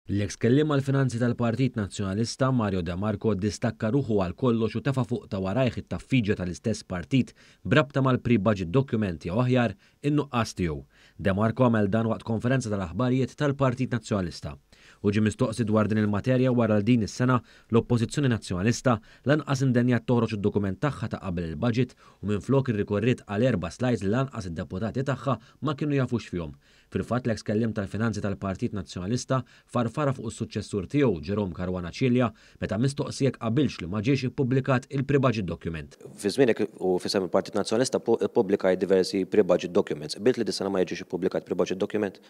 L-eks kelliem għall-finanzi tal-Partit Nazzjonalista Mario De Marco ddistakka ruħu għal kollox u tefa' fuq ta' warajh it-taffiġa tal-istess partit b'rabta mal-pre-budget document jew aħjar, in-nuqqas tiegħu. De Marco għamel dan waqt konferenza tal-aħbarijiet tal-Partit Nazzjonalista. Hu ġie mistoqsi dwar din il-materja wara li din is-sena l-Oppożizzjoni Nazzjonalista lanqas indenjat toħroġ id-dokument tagħha ta' qabel il-budget u minflok irrikorriet għal erba' slides li lanqas id-deputati tagħha ma kienu jafu x'fihom. Fil-fatt l-eks kelliem tal-finanzi tal-Partit Nazzjonalista farfarha fuq is-suċċessur tiegħu Jerome Caruana Cilia meta mistoqsi jekk qabilx li ma ġiex ippubblikat il-pre-budget document. Fi żmienek u f'isem il-Partit Nazzjonalista ppubblikajt diversi pre-budget documents. Qbilt li dis-sena ma jiġix ippubblikat pre-budget document?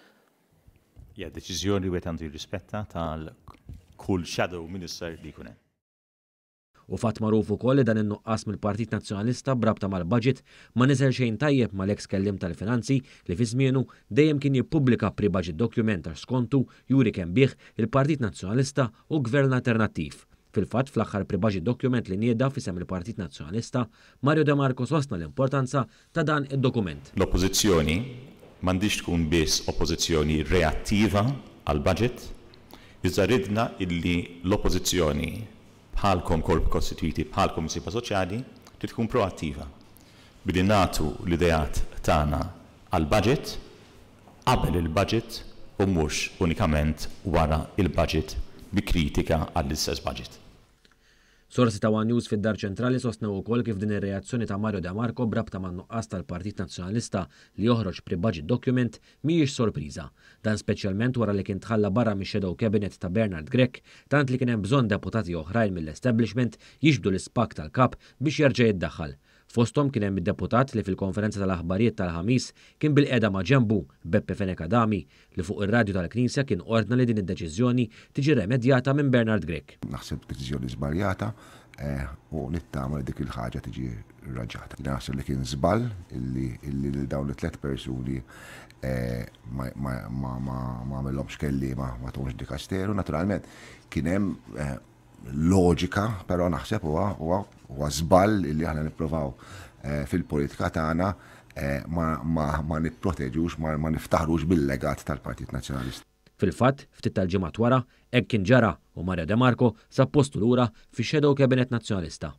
Hija deċiżjoni li wieħed għandu jirrispetta tal kull shadow minister li jkun hemm. Hu fatt magħruf ukoll li dan in-nuqqas mill-Partit Nazzjonalista b'rabta mal-budget ma niżel xejn tajjeb mal-eks kelliem tal-finanzi li fi żmienu dejjem kien jippubblika pre-budget document għax skontu juri kemm bih il-Partit Nazzjonalista hu gvern alternattiv. Fil-fatt fl-aħħar pre-budget document li nieda f'isem il-Partit Nazzjonalista, Mario De Marco sostna l-importanza ta' dan id-dokument. L-Oppożizzjoni m'għandhiex tkun biss Oppożizzjoni reattiva għall-budget, iżda ridna illi l-Oppożizzjoni bħalkom korpi kostitwiti, bħalkom msieħba soċjali, trid tkun proattiva billi nagħtu l-ideat tagħna għall-budget qabel il-budget u mhux unikament wara l-budget bi kritika għall-istess budget. Sorsi ta' one News fid-Dar Ċentrali sostnew ukoll kif din ir-reazzjoni ta' Mario De Marco b'rabta man-nuqqas tal-Partit Nazzjonalista li joħroġ pre-budget document mhijiex sorpriża. Dan speċjalment wara li kien tħalla barra mix-shadow cabinet ta' Bernard Grech tant li kien hemm bżonn deputati oħrajn mill-establishment jiġbdu l-ispakk tal-Kap biex jerġa' jiddaħħal. Fosthom kien hemm id-deputat li fil-konferenza tal-aħbarijiet tal-Ħamis kien bilqiegħda ma' ġenbu, Beppe Fenech Adami, li fuq ir-radju tal-Knisja kien ordna li din id-deċiżjoni tiġi rremedjata minn Bernard Grech. Naħseb deċiżjoni żbaljata u nittama li dik il-ħaġa tiġi rranġata. Naħseb li kien żball illi lil dawn it-tlet persuni ma għamilhomx kelliema ma tuhomx dikasteru. Naturalment kien hemm loġika, però naħseb huwa huwa żball li aħna nipprovaw fil-politika tagħna ma nipproteġux, ma niftaħrux bil-legat tal-Partit Nazzjonalista. Fil-fatt, ftit tal-ġimgħat wara, hekk kien ġara u Mario De Marco sab postu lura fix-Shadow Cabinet Nazzjonalista.